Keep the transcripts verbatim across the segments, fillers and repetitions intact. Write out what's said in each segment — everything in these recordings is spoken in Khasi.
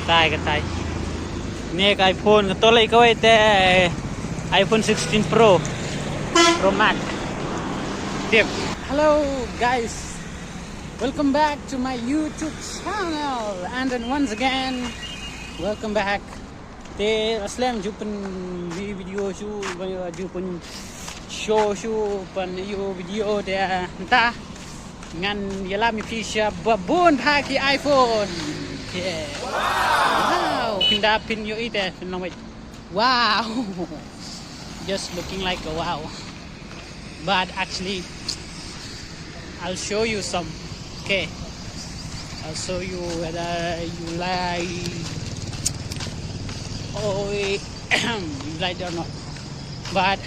Katai, katai. Ne ka iPhone, kato lei kawei te iPhone sixteen Pro. Pro Max. Tip. Hello guys. Welcome back to my YouTube channel. And then once again, welcome back. Te aslem ju pyn video shu, ju pyn show shu pyn ïoh video te, ah, nta ngan ïalam ïa phi sha ba bun bha ki iPhone. Okay. Wow. Phin da phin ïohi te phin long wei. Wow. Just looking like a wow. But actually, I'll show you some. Okay. I'll show you whether you like, oh, you like it or not. But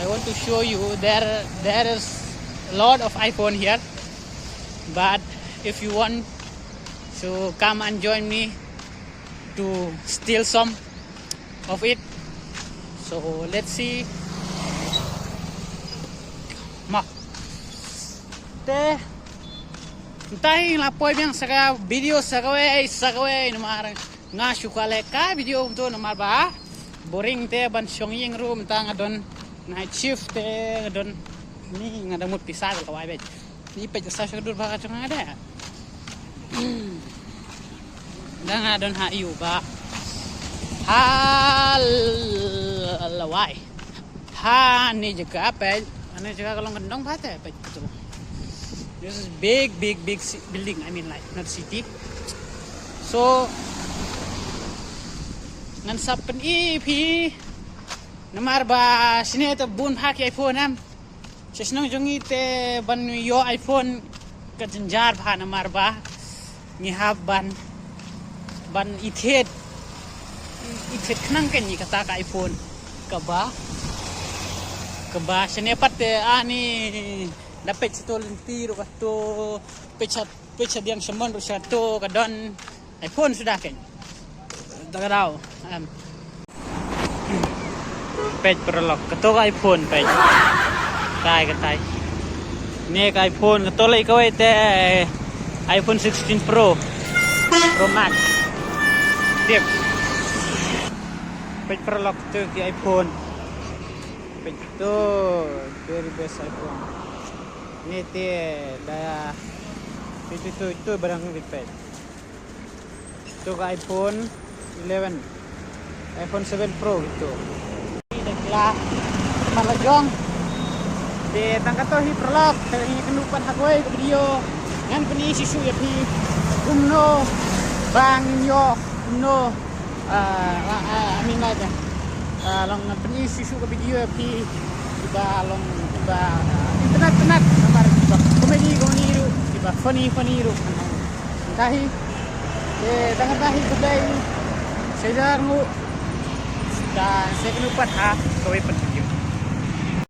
I want to show you there, there is a lot of iPhone here. But if you want to come and join me to steal some of it. So let's see. Ma. Te. Nta hi la poi biang sa ka video sa kawei, sa kawei namar nga shu kwah leh ka video kumto namar ba boring te ban shong ïing ruh mynta nga don night shift te nga don ni nga da mut pisa ka wai bej. Ni peit sa sha ka dur ba ka jong nga de. Da nga don ha ïu ba. Ha lawai. Ha ni jaka peit. Ani jaka ka long ka dong ba te peit tu. This is big, big, big ci- building. I mean, like, not city. So ngan sa pyni phi namar ba shane te bun bha ki iPhone em. Sha shnong jong ngi te ban ïoh iPhone ka jynjar bha namar ba ngi hap ban, ban ithied, ithied khnang ka ngi kata ka iPhone kaba, kaba shane pat te ani da peit sha to lynti ruh kato, peit sha, peit sha diang sha mon ruh sha to ka don iPhone suda kein. Da ka daw. Em. Peit paralok, kato ka iPhone peit. Katai, katai. Ne ka iPhone, kato lei kawei te iPhone sixteen Pro. Pro Max. Tip. Peit paralok, kato ki iPhone. Peit to, very best iPhone. Ne te da, itu, itu, itu barang repair. Itu ka iPhone eleven, iPhone seven Pro gitu. Ini dah gila. Malah jong. Te tang kato hi paralok, te ngi kynduh pat ha kawei ka video. Ngan pyni shisha ïa phi kumno ba ngin ïoh, kumno, ah, ah, ah, I mean, like, ah, long ngan pyni shisha ka video ïa phi. Kiba long, kiba, ah, internet, internet, namar kiba comedy, comedy ruh, kiba funny, funny ruh. Nta hi. Te tang kata hi, khublei. Sha jar nguh. Te sa kynduh pat ha kawei pat.